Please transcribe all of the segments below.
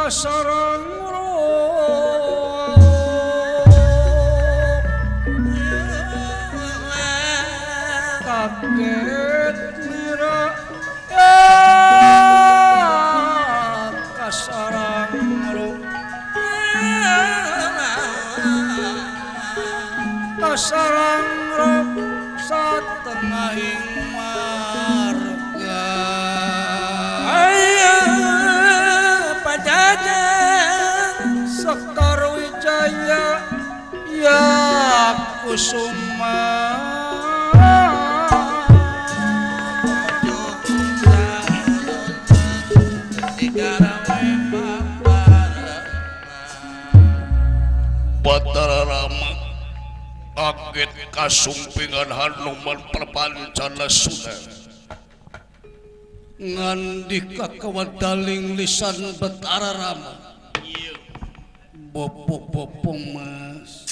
Kasarang kaget nira kasarang kasarang satengahing marga Pajajan Sekar Wijaya ya Kusuma Batara Rama kaget kasumpingan Hanuman perpancana suda ngandika kawadaling lisan Batara Rama bopo-bopo mas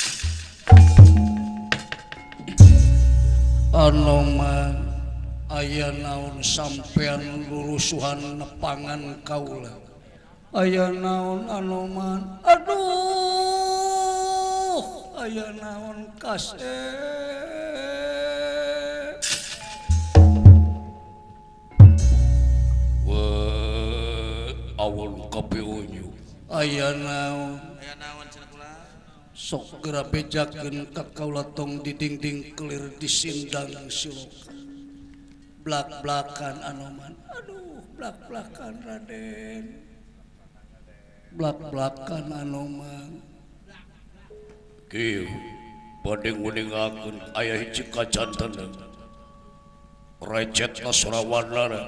Anoman aya naon sampean lurusuhan nepangan kaula aya naon Anoman aduh aya naon kasep awon kopi unyu aya naon sok geura bejakeun ka kaula tong di dinding kelir di sindang siloka blak-blakan Anoman aduh blak-blakan Raden blak-blakan Anoman kieu bade nguningakeun aya hiji kajanten recetna sora warnana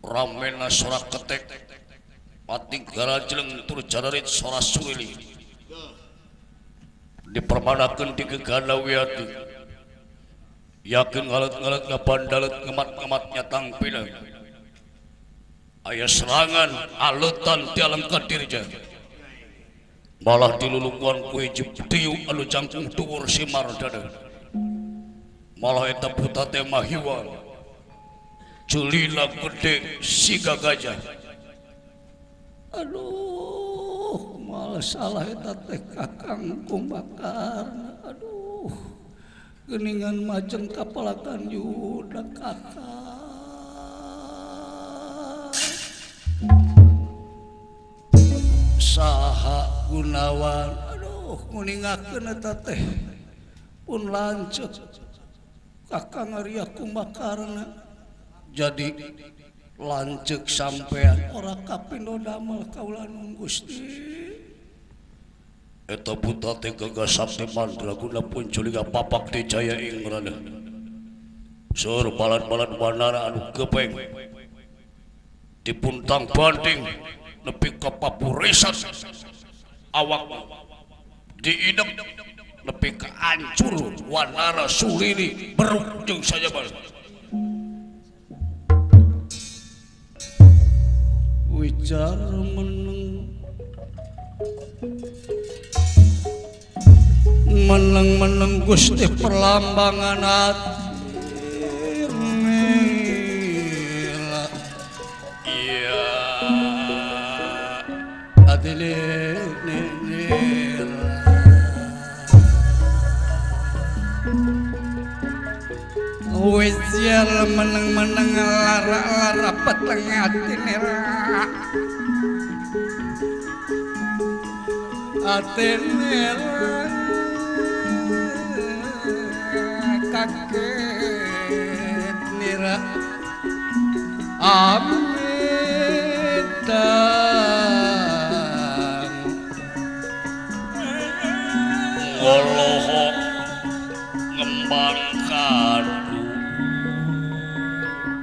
ramena sora ketek pati garajleng tur jararit sora surili dipermanakeun di gegana wiyati yakin ngalet-ngalet ngabandalet ngemat-ngemat nyatang pinang aya serangan alutan ti alam kadirja malah dilulukuan ku hiji tiu anu jangkung dhuwur simar dada malah eta buta teh mahiwa culina gede siga gajah. Aduh malah salah eta teh Kakang Kumbakarna aduh geuningan majeng kapalakan yuda kakang saha Gunawan aduh nguningakeun eta teh pun lanceuk Kakang Arya Kumbakarna jadi lanceuk sampean ora kapindo damel kaula nung Gusti eta buta teh gagasap teh mandraguna punculiga papak di jaya ingrana seur balan-balan wanara anu gepeng dipuntang banding nepi ka papurisan awak diidep nepi ka ancur wanara sulili beruk jeung sajabana. Wicar meneng meneng-meneng Gusti perlambangan hati nila iya hati nila wijar meneng-meneng lara-lara peteng hati nila hati nila kaget nira amitang ngolohok ngembang kadu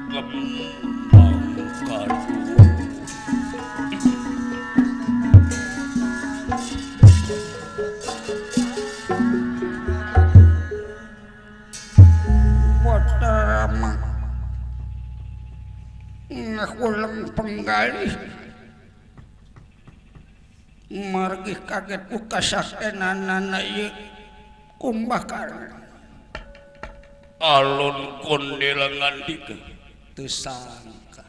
ngembang kadu ngakuleng penggalih margi kaget ku kasakenanana ieu Kumbakarna alun kondil ngandika teu sangka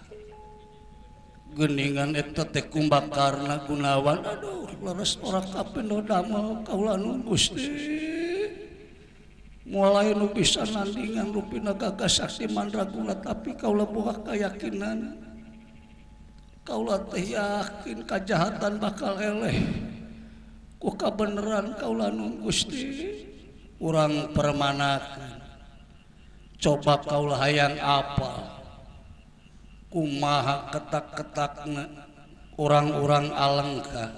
Geuningan eta teh Kumbakarna Gunawan aduh leres ora kapendo damel kaula nu Gusti. Mulai nu bisa nandingan rupina gagah sakti mandraguna tapi kaula boga kayakinan. Kaula teh yakin kajahatan bakal eleh. Ku kabeneran kaula nu Gusti. Urang permanakeun. Coba kaula hayang apa? Kumaha ketak-ketakna orang-orang alengka.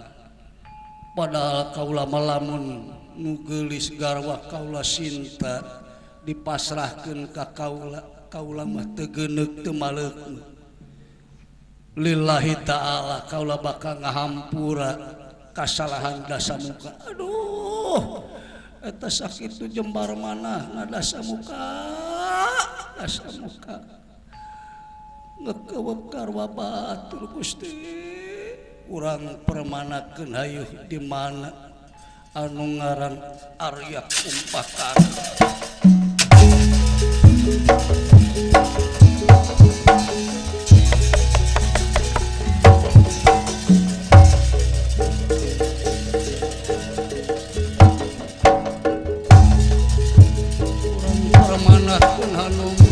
Padahal kaula melamun nu geulis garwa kaula Sinta dipasrahkeun ka kaula, kaula mah teu geuneuk teu maleuk. Lillahi ta'ala kaula bakal ngahampura kasalahan dasamuka. Aduh, eta sakitu jembar manah ngadasamuka, dasamuka. Ngekeuweuk garwa batur Gusti. Urang permanakeun hayuh di mana anu ngaran Arya Kumbakarna. Urang permanakeun Hanuman.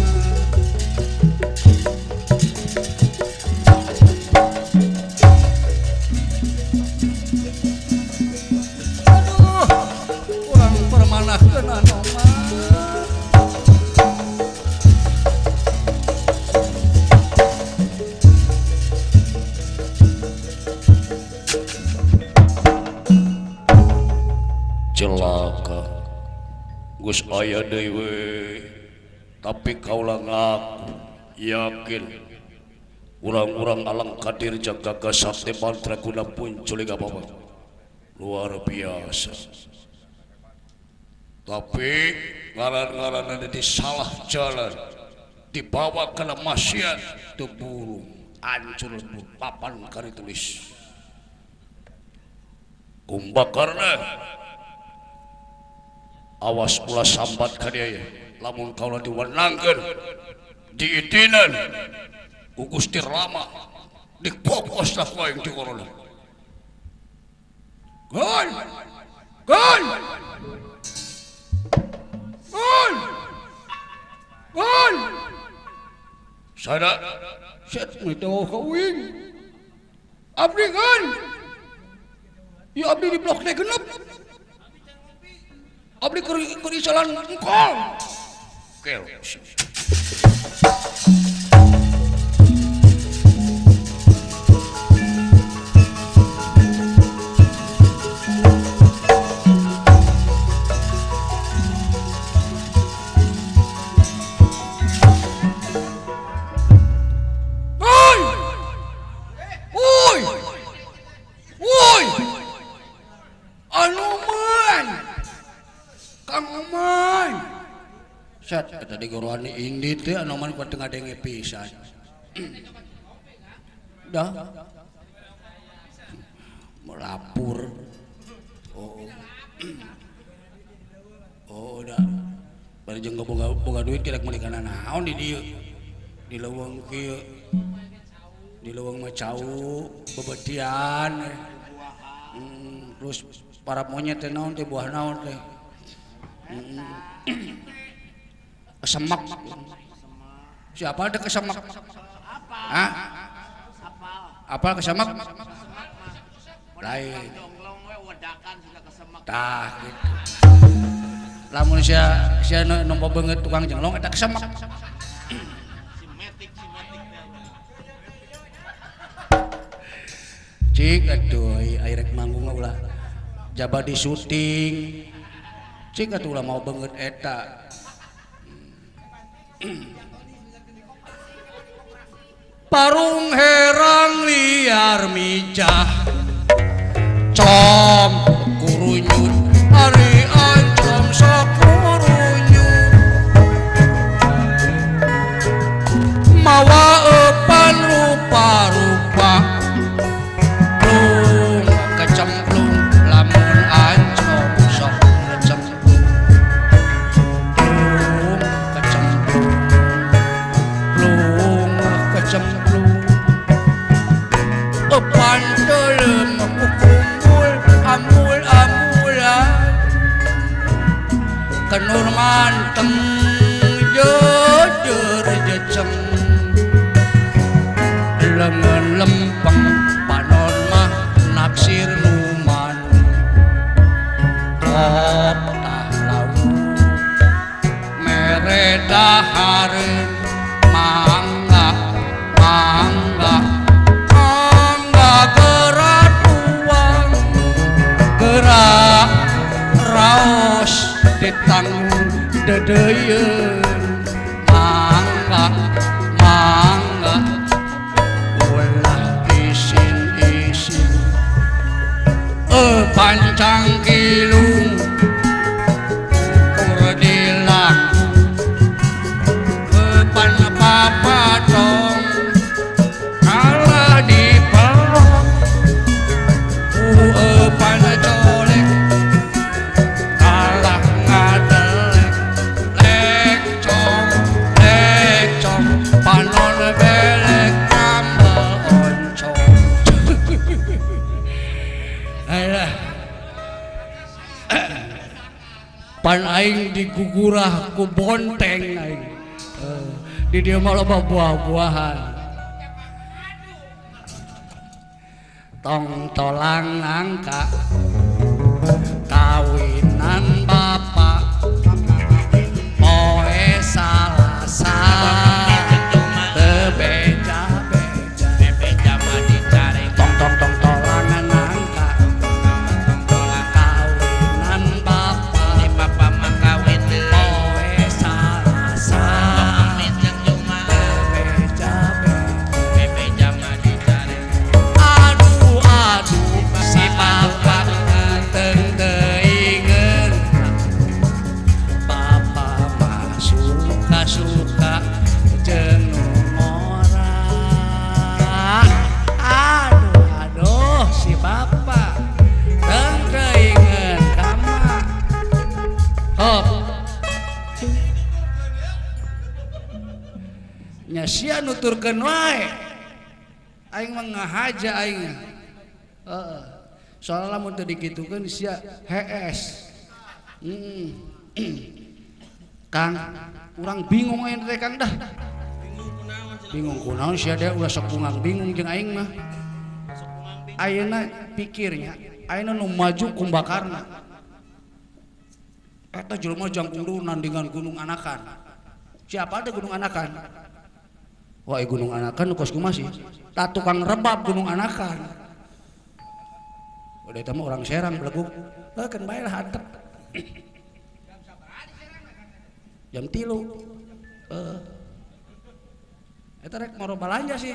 Celaka geus aya deui we tapi kaula ngaku yakin urang-urang alang kadir jaga sakti mandraguna muncul apa luar biasa. Tapi ngaran-ngaran di salah jalan dibawa kana maksiat teu burung hancur papan kari tulis Kumbakarna. Awas ulah sambat ka dieu lamun kaula diwenangkeun diidinan ku Gusti Rama dipokos lah ku aing di corona. Gol! Gol! Gol! Gol! Sada set mitoh ka uing. Abdi kan. Ya abdi di blok teh genep. Abdi keur jalan engkol. Kel. Set eta di gorohan indi teh anoman kuat tengah denge pisan. Dah. Melapur. Oh. Oh, dah. Bari jeung boga duit kira meuli kana naon di dieu. Di leuweung kieu. Di leuweung mah cau, bebetian. Terus para monyet teh naon teh buah naon teh. Kesemak. Siapa ada kesemak? Hah? Apa kesemak? Lain. Tah gitu. Lamun sia sia nompo beungeut tukang jenglong eta kesemak. Cik aduh ai rek manggung ulah jaba di syuting. Cik atuh ulah mau beungeut eta. Parung herang liar mijah com kurunyut ari ancom sok kurunyut mawa eupan rupa-rupa plung kecemplung lamun ancom sok kecemplung plung kecemplung plung kecemplung. ganteng jujur jeceng lengan lempeng panon mah naksir numan kota laut mere dahareun mangga mangga mangga gerak tuang gerak raos ditanggung dedeyeun mangga mangga ulah isin-isin pancang kilung kur dilaku pan papatong kalah dipelok pan colek kalah ngadelek lekcong lekcong panon belek tambal oncom. Alah pan aing digugurah ku bonteng aing. Di dieu mah loba buah-buahan. Tong tolang nangka kawinan bapak poe Salasa teu beja-beja bebeja mah dicari tong tong tong tolang nangka kawinan bapak di papa mah kawin deui poe Salasa Kamis jeung Jumat teu beja-beja bebeja mah dicari aduh aduh si bapak teu teuingeun bapak mah suka-suka jeung nu ngora aduh aduh si bapak teu teuingeun ka mak hop nya sia nuturkeun wae aing mah ngahaja aing. Heeh. Soalna lamun teu dikitukeun sia hees. Kang, urang bingung aing teh Kang dah. Bingung kunaon sia deh ulah sok bungang bingung jeung aing mah. Ayeuna pikirnya, ayeuna nu maju Kumbakarna. Eta jelema jangkung dulu nandingan Gunung Anakan. Siapa ada Gunung Anakan? Wah, Gunung Anakan nu kos kumaha sih? Tah tukang rebab Gunung Anakan. Udah eta mah orang Serang belegug. Heuh keun bae lah antep. Jam 3. Heeh. Eta rek moro balanja sih.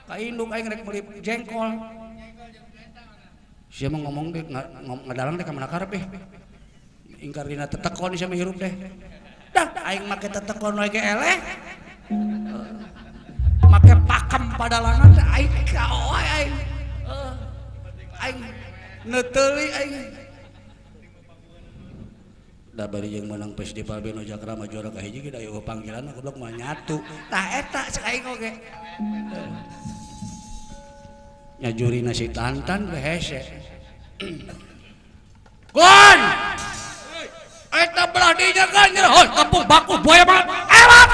Ka induk aing rek meuli jengkol. Sia mah ngomong deh ngadalang deh ka mana karep deh. Ingkar dina tetekon sia mah hirup deh. Dah aing make tetekon we ge eleh. Make pakem padalangan teh aing kaoe aing. Aing neuteuli aing. Da bari jeung menang festival Beno Jakrama juara kahiji ge da eueuh panggilan goblok mah nyatu. Tah eta cek aing oge. Nya jurina si Tantan ge hese. Gon! Eta belah dinya kan nyerah hoi kampung baku buaya banget. Elap!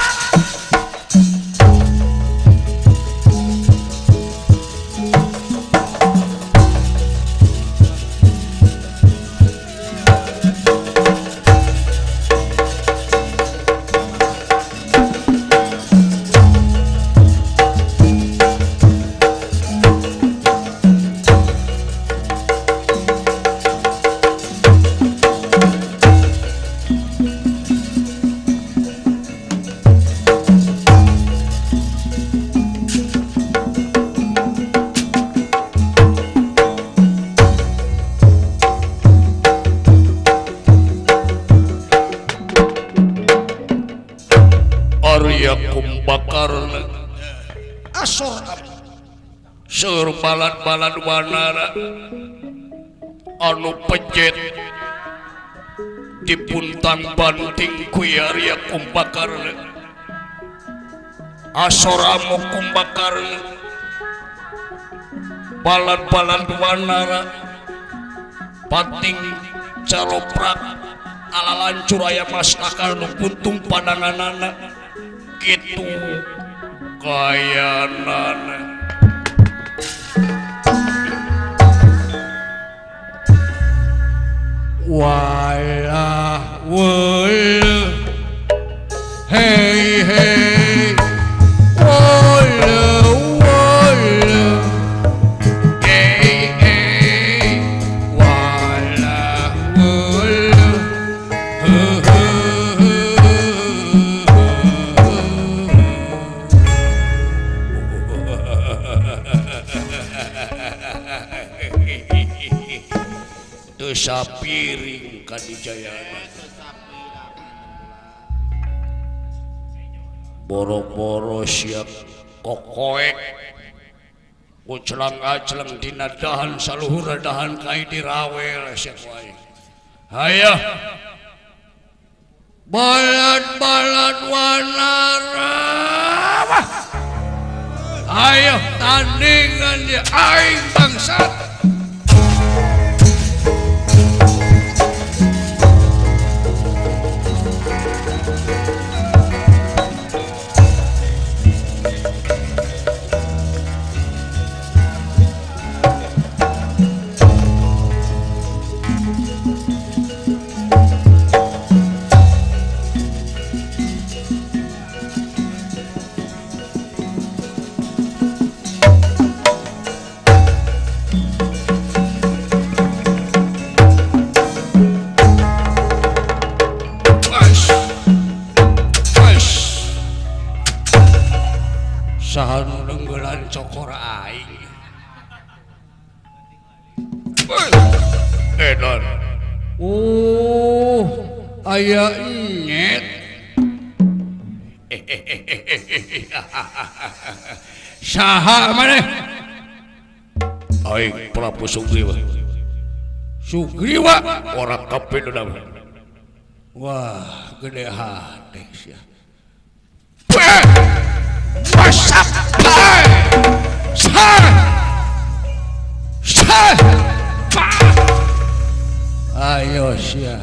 Kumbakarna Asor seur balad-balad wanara anu pejet dipuntang banting ku Arya Kumbakarna asor amuk Kumbakarna balad-balad wanara pating caloprak Ala lancur aya mastaka nu puntung pandanganana kitu kayanana. Walah weuleuh hey hey weuleuh weuleuh hey hey walah weuleuh heuh teu sapiring kadijayana boro-boro siap kokoek kucelang-acelang dina dahan saluhur dahan kai dirawel siap wae hayah balad-balad wanara ayo tandingan dia aing bangsat. Saha nu neunggelan cokor aing. Edan. Oh, aya nyet. Saha maneh? Aing Prabu Sugriwa. Sugriwa ora kabeh Wah, gede hate sia. Ayo sia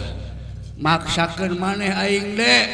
maksakeun maneh aing deh.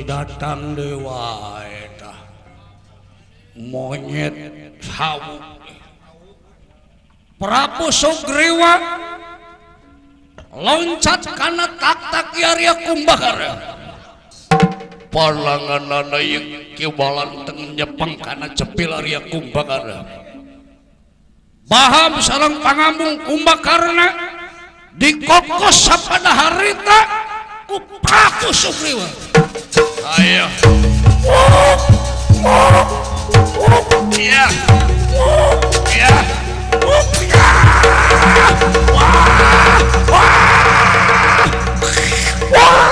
Datang dewa eta monyet hawu Prabu Sugriwa loncat kana tak-tak Arya Kumbakarna palanganana ieu kiwalan teng nyepeng kana cepil Arya Kumbakarna baham sareng pangambung Kumbakarna dikokos sapada harita ku Prabu Sugriwa. Ayo. Iya. Iya. Wah. Wah. Wah.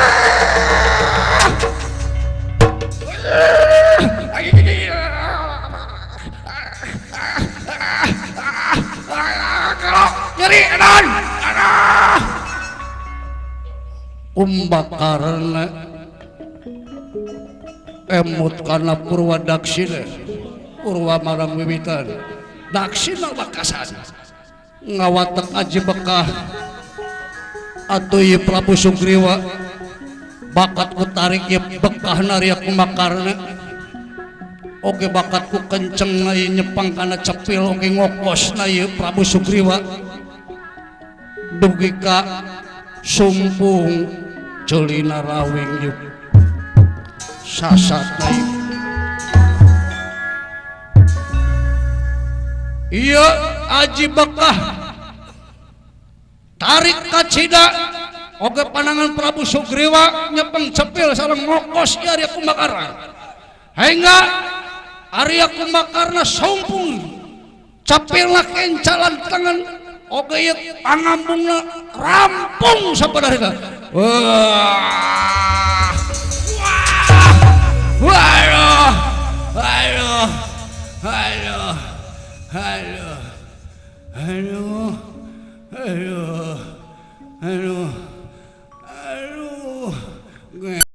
Nyeri edan. Kumbakarna emut kana Purwa Daksina Purwa marang wiwitan Daksina bakasan ngawatek aji bekah atuh ieu Prabu Sugriwa bakat ku tarik ieu bekahna Arya Kumbakarna oge bakat ku kenceng ieu nyepeng kana cepil oge ngokosna ieu Prabu Sugriwa dugi ka sumpung ceulina rawing ieu sasat naik. Iya aji bekah tarik kacida Oge panangan Prabu Sugriwa nyepeng cepil sareng ngokos ieu Arya Kumbakarna. Hingga Arya Kumbakarna sompung cepilna kencalan tangan oge ieu pangambungna rampung sapadahita. Wah. Wah. Waduh. Aduh. Aduh. Aduh.